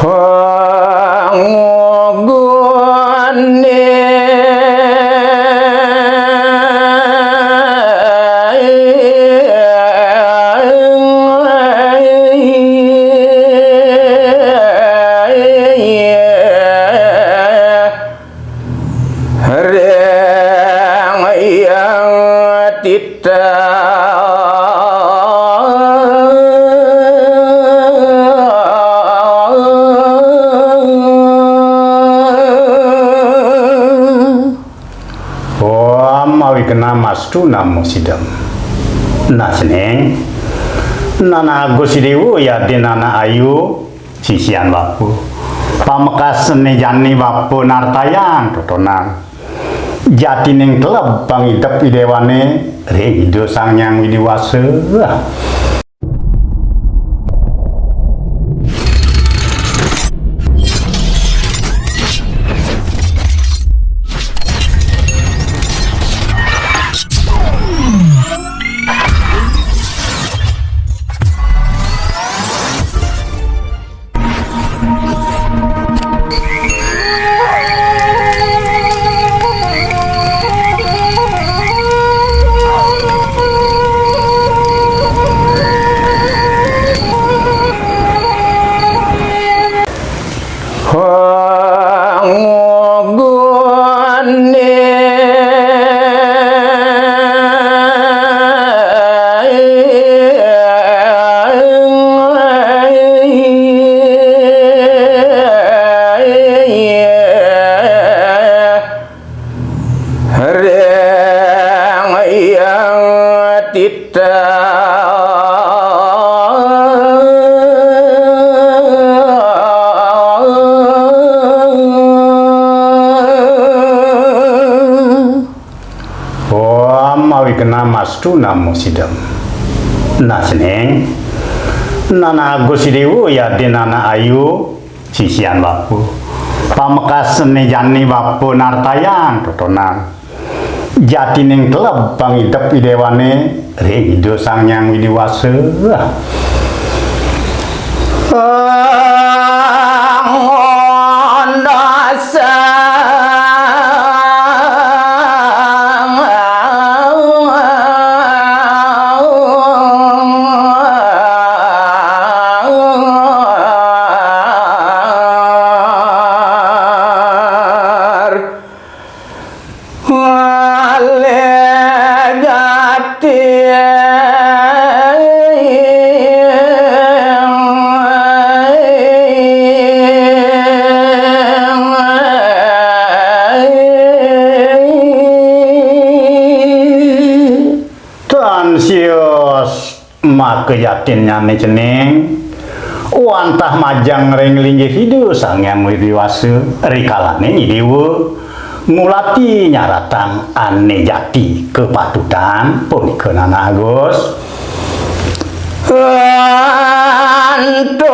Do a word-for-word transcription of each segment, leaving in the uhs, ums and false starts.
Pangugune ring yang titah. Om awighnamastu namo sidam. Nah, Ning. Nana Agus Idewa yadin anak ayu, sisian bapa. Pamekasne jani bapa nartayang totonan. Jatining teleb pangidep Idewane ring Ida Sang Hyang Widi Wasa. Pangugune ring yang titah. Om awighnamastu namo sidam. Nah, Ning. Nana Agus Idewa yadin anak ayu, sisian bapa. Pamekasne jani bapa nartayang totonan. Jatining teleb pangidep Idewane ring Ida Sang Hyang Widi Wasa. Ngalih jati. Tan sios maka jatinnyane cening, wantah majeng ring linggih Ida Sang Hyang Widi Wasa, rikalane Idewa ngulati nyaratang ane jati kapatutan punika, Nana Agus. Antum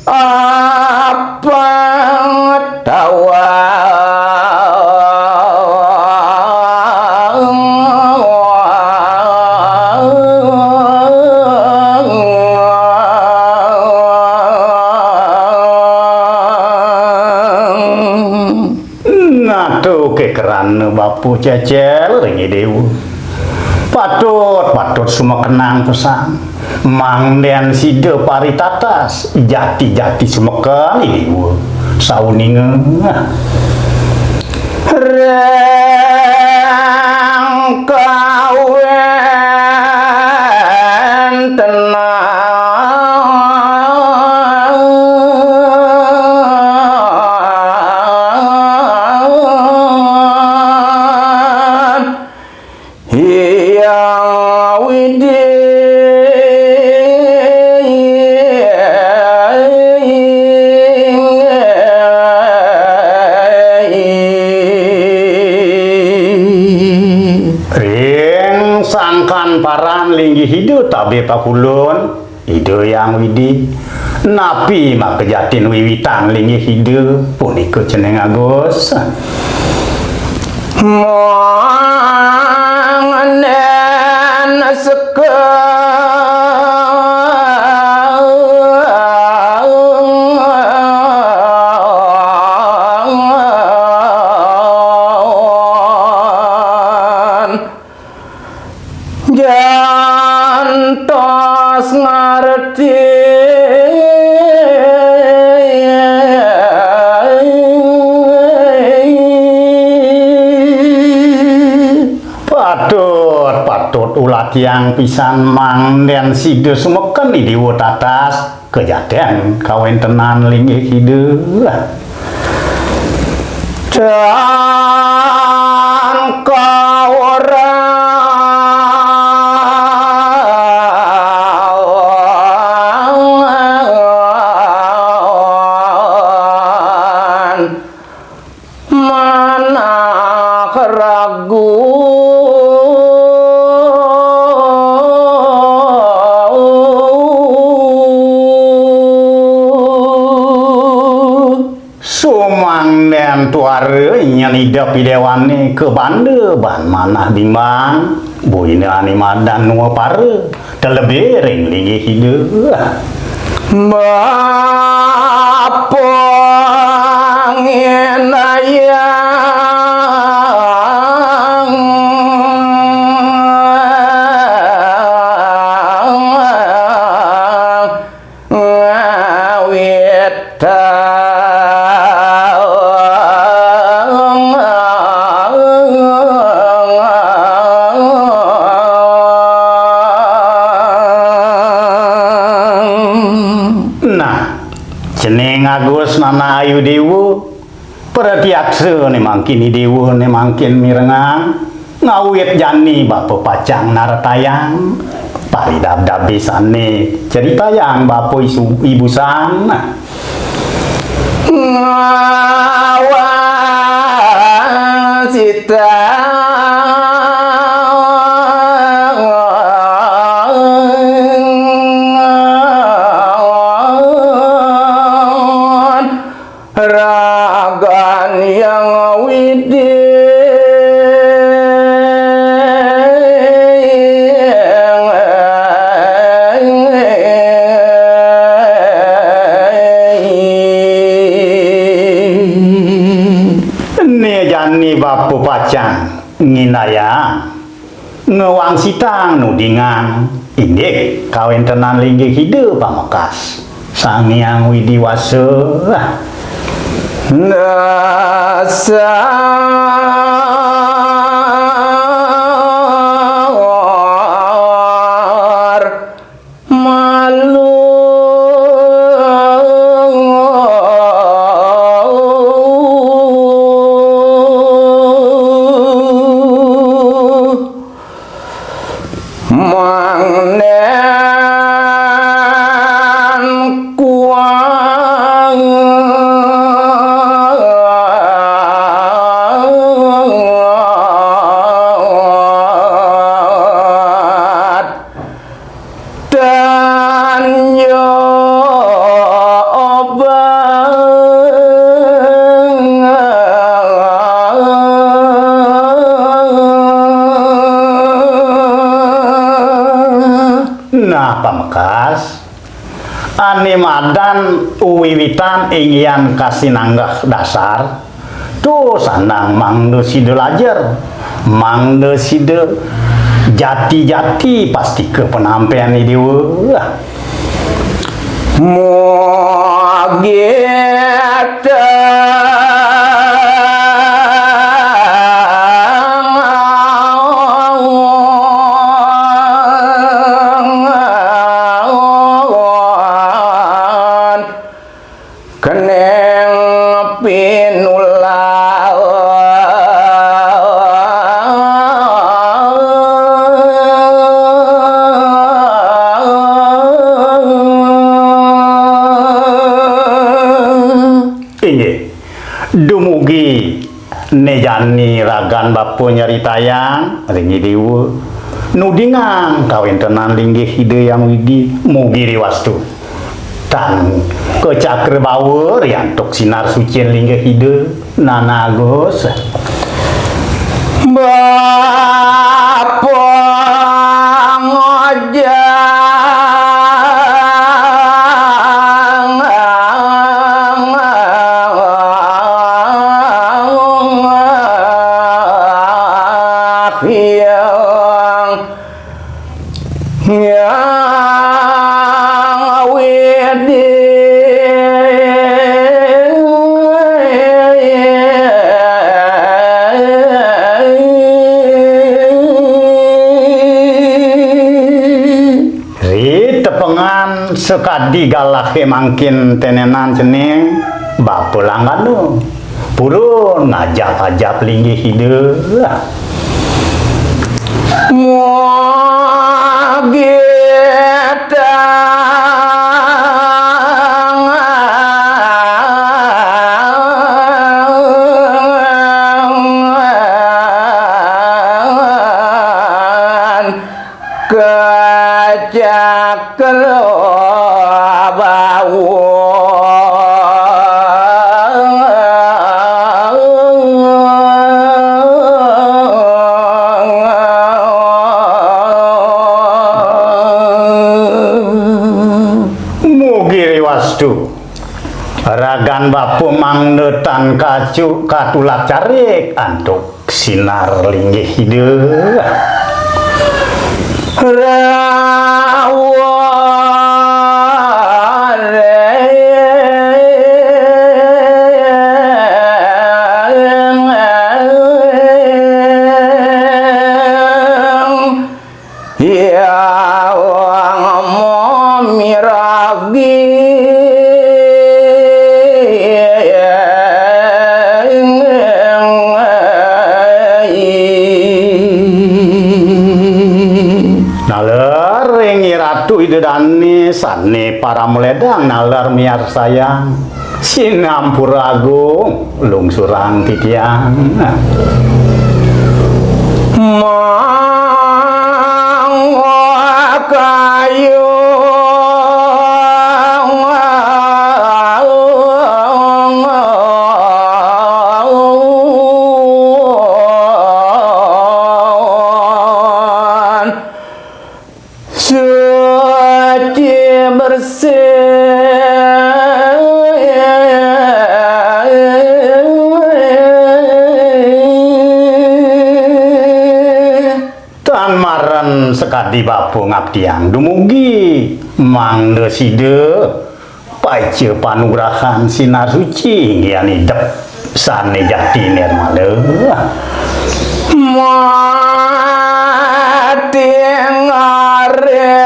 apa tawa. Nah, to kekerana bapa cecel ring Idewa. Patut, patut sumekenang pesan. Mangden sida paritatas, jati-jati sumeken Idewa sauninga. Ring kawentenan. Hyang Widi. Ring sangkan paran linggih Ida tabe pakulun, Ida Hyang Widi, Napi makajatin wiwitan linggih Ida punika cening Agus? Mangnen seka jantos ngarti. Patut, patut ulah tiang pisan mangden sida sumeken i Dewa Tatas. Kejadian kawentenan linggih Ida. Dan kaurang manah ragu. Sumangden tuara nyen Ida Pidewane kabanda ban manah bimbang, buina ane madan nua para, telebe ring linggih Ida. Bapa nginayang ngawit. Nah, cening Agus Nana Ayu Dewa, pratiaksa ne mangkin i Dewa ne mangkin mirengang, ngawit jani bapa pacang naretayang, paridabdab sane ceritayang bapa isu-, ibusan. Nah. Ngawang sita ragan yang widi. Ene jani bapa pacang nginayang, ngewangsitang nudingang, indik kawentenan linggih Ida pamekas. Sang Hyang Widi Wasa. Dasar malu. Mangnen kuat. Dan yo obeng. Nah, pamekas, ane madan wiwitan inggihan kasinanggeh dasar, to sandang mangda sida lajer, mangda sida jati-jati pastika panampen i Dewa. Mugi keneng pinulaw. Inggih. Dumugi ne jani ragan bapa nyaritayang ring i Dewa. Nudingang kawentenan linggih Ida Hyang Widi, mugi riwastu. Tan kacakrabawa riantuk sinar sucin linggih Ida. Nanagus. Bapa ngojang yang Hyang Widi. Ri tepengan sakadi galahé mangkin tenenan cening, Bapa Langgana. Purun ngajap-ajap linggih Ida. Mugi tangan kacakrabawa. Mugi riwastu ragan bapa mangda tan kacu katulak carik antuk sinar linggih Ida. Raware. Hyang mamiragi. Naler ring Ratu Ida Dané sané parama ledang naler miarsayang. Sinampura agung, lungsurang titiang. Mangga kayu. Suci bersih. Tan maren sakadi bapa ngabdiang dumugi mangda sida paica panugrahan sinar suci inggihan idep sané jati nirmala. Mati ngareng.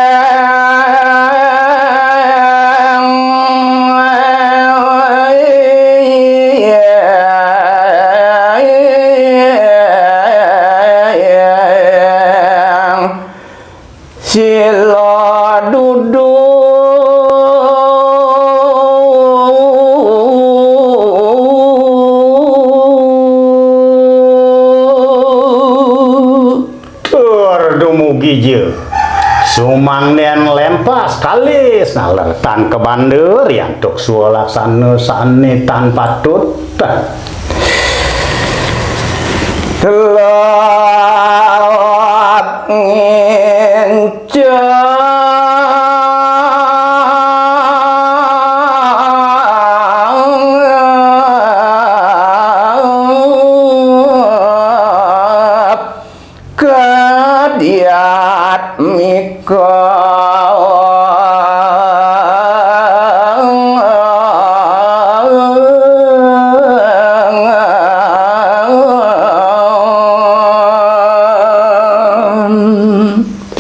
Sila duduk. Tur dumugi ja. Sumangden lempas kalis naler tan kabanda riantuk swalaksana sané tan patut. Telat ngincap kadiat mika.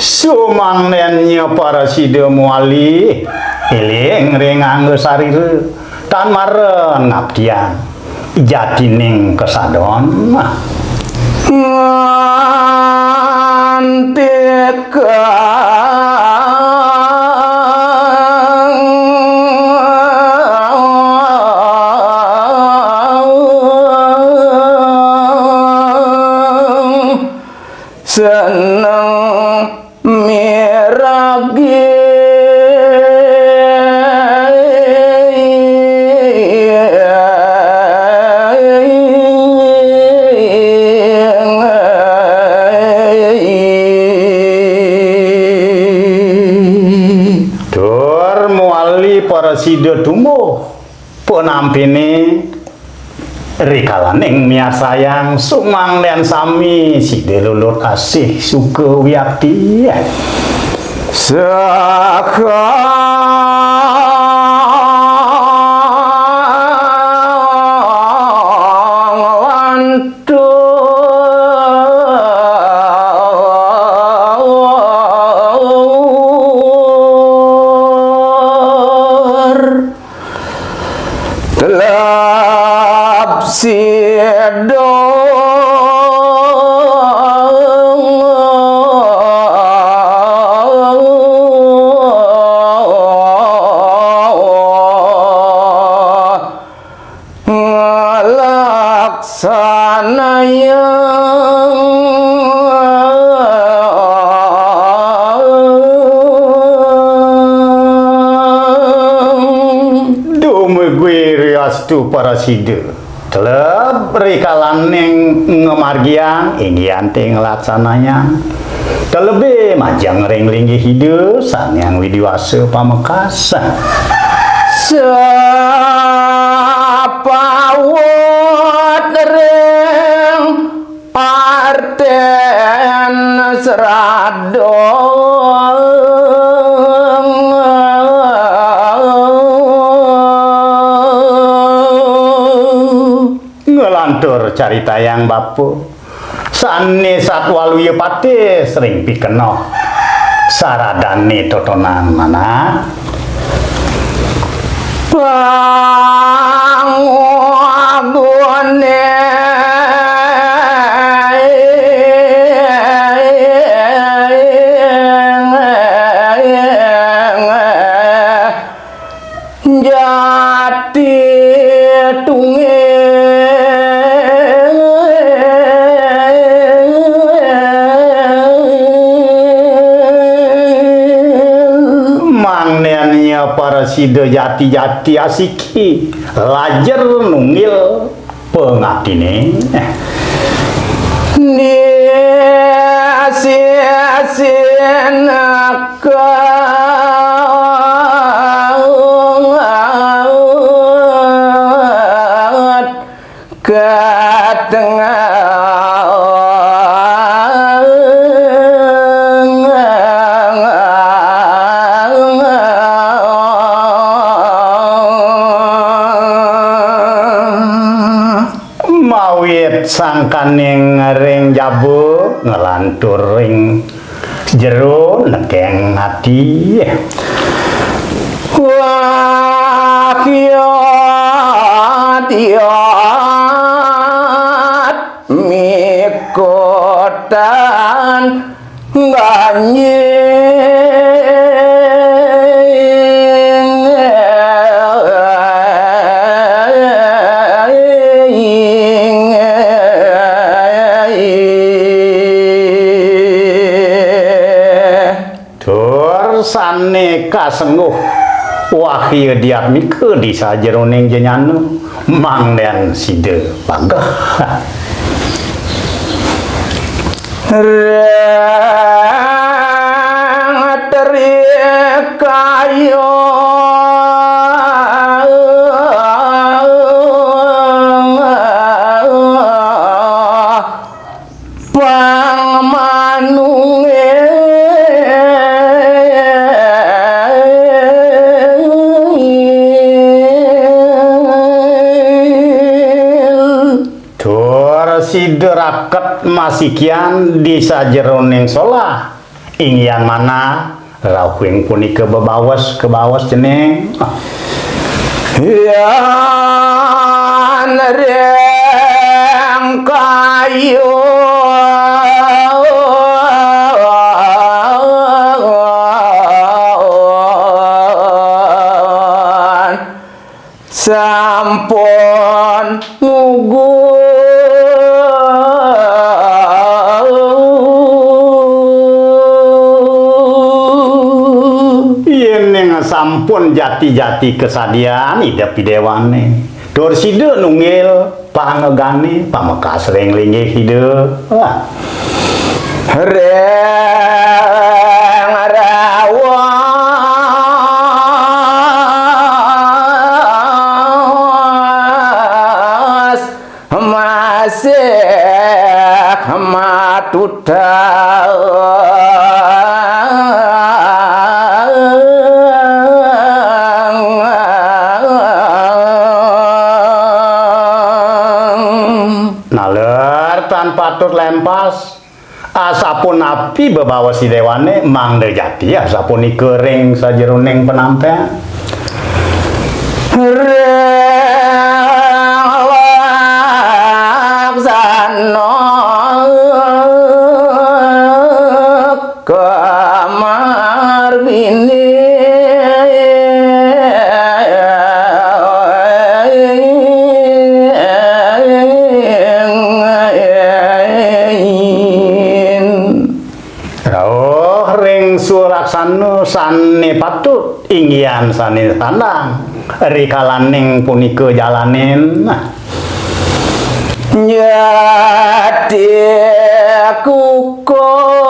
Sumangdennya para sida muali, éling ring angga sarira, tan mara ngabdiang jatining kasadon. Ngantika seneng miragi. Sida tumbuh panampiné rikalaning miarsayang sumangdén sami sida lulut asih suka wiakti. Saha ngelantur. Telep sida nglaksanayang. Dumugi riastu parasida. Teleb rikalaning ngamargiang, inggihan té nglaksanayang. Telebé majeng ring linggih Ida Sang Hyang Widhi Wasa pamekas. Sapawut ring artén srada. Nglantur caritayang bapa. Sané satwaluya patih sering pikenoh saradané totonan manah. Panguguné jati tunggil. Mangdénnya parasida jati-jati asiki, lajer nunggil pangaptiné. Di sisi nekat katengah. Mawit sangkaning ring jaba nglantur ring jero nekeng ati. Wah, kiat, kiat, mikutan ganjing. Tur sané kasengguh wahya diatmika di sajeroning jnana, mangdén sida pageh. Rang trikaya pang manunggil. Tur sida raket masikian di sajeroning solah. Inggihan manah rauhing punika bebaos, kebaos cening. Yan ring kayun sampun ngugu. Yéning sampun jati-jati kasadian idep idéwané, tur sida nunggil pangegané pamekas ring linggih Ida. Ring rawa Sih matutang. Naler tan patut lempas, asapunapi bebaos i déwané mangda jati asapunika ring sajeroning penampén. Ring laksana kamarbini. Rauh ring sulaksana sané patut, inggihan sané sandang, rikalaning punika jalanin. Jati kukuh.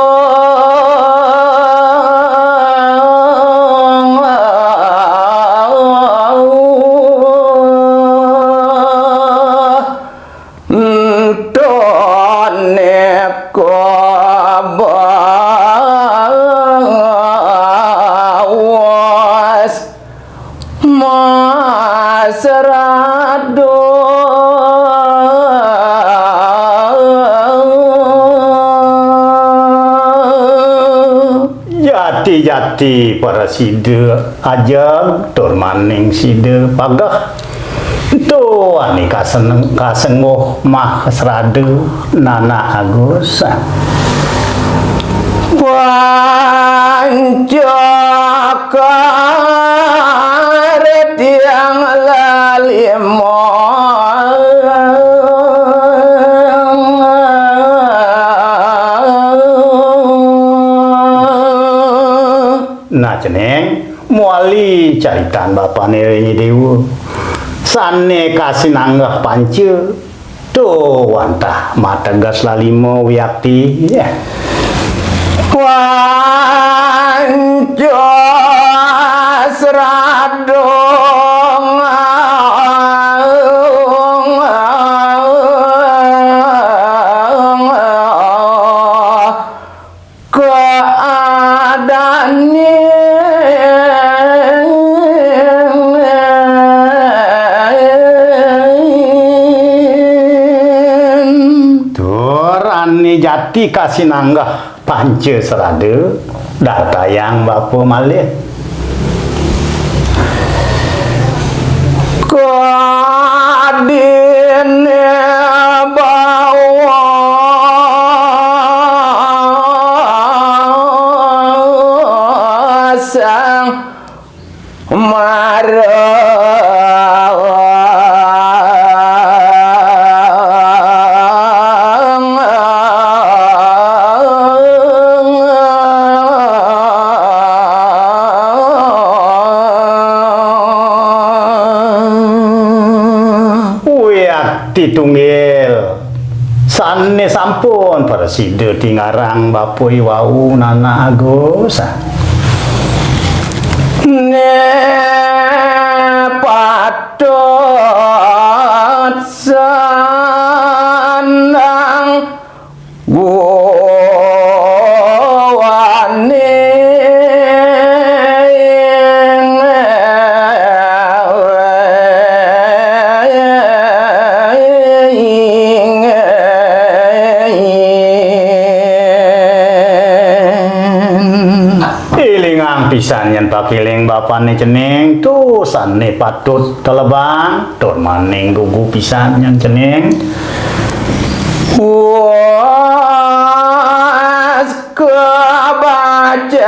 Entone kabaos masrado. Jati-jati prasida ajeg tur maning sida pageh. Ento ané kaseneng-, kasengguh masrada, Nanak Agus. Panca kartiang lalima. Nah, cening, mawali caritan bapané ring Déwa. Sané kasinanggeh panca, to wantah mateges lalima wiakti. Panca sradong. Keadané. Tur ané jati kasinanggeh panca srada, dartayang bapa malih. Kadéné baos sang marang. Wiakti tunggil sané sampun prasida tingarang bapa iwau, Nanak Agus. Né patut sandang guaning. Élingang pisan yén pakéling bapané cening, to sané patut telebang, tur maning gugu pisan yén cening. Was kabajak.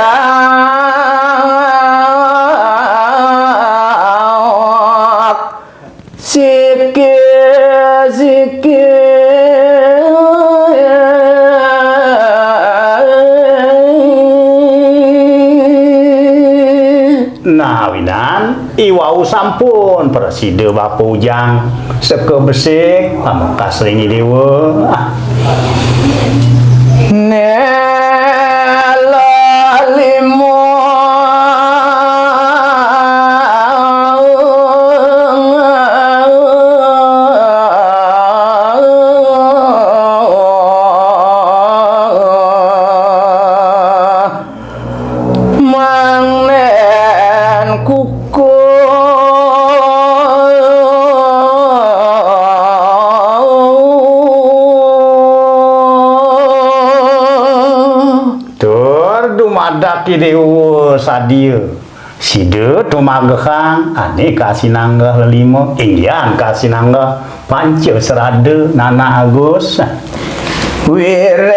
Sikil, sikil. Nah, awinan iwau sampun prasida bapa ujang seka besik pamungkas ring Déwa. Né lalima. Sakti Déwa sadia. Sida tumagehang ané kasinanggeh lelima, inggihan kasinanggeh panca srada, Nanak Agus. Wireh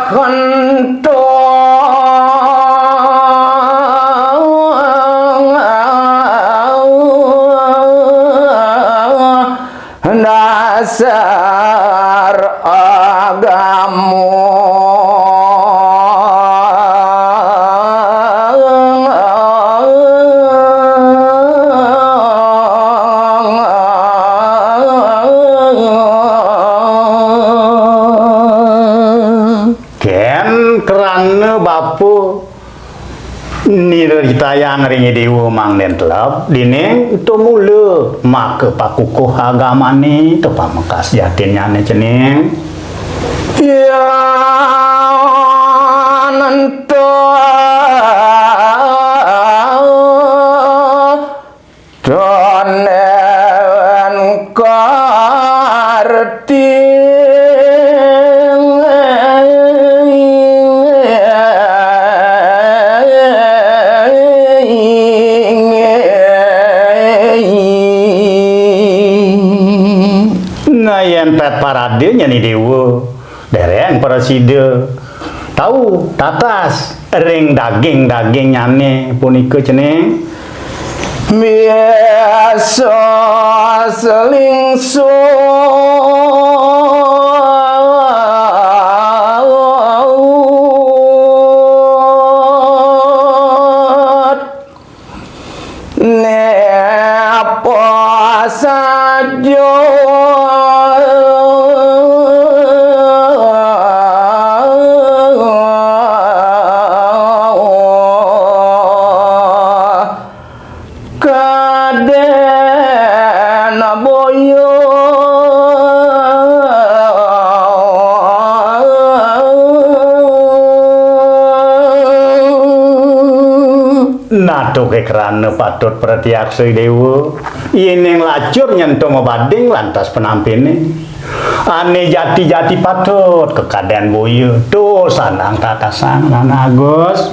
kento dasar agama. Kén krana bapa nirtayang ring Déwa mangdén teleb, déning ento mula maka pakukuh agamané, ento pamekas jatinnyané cening. Yan ento Tonen karti. Nah, yén pét parade nyeni déwa, déréng prasida tau tatas ring daging-dagingnyané punika cening. Biasa selingsut napa saja. Kadén boya. Nah, tuké krana patut pratiaksa déwa. Yéning lacur nyentuh mabading lantas penampiné. Ané jati-jati patut kakadén boya. Tuh sandang tatasang, Nanak Agus.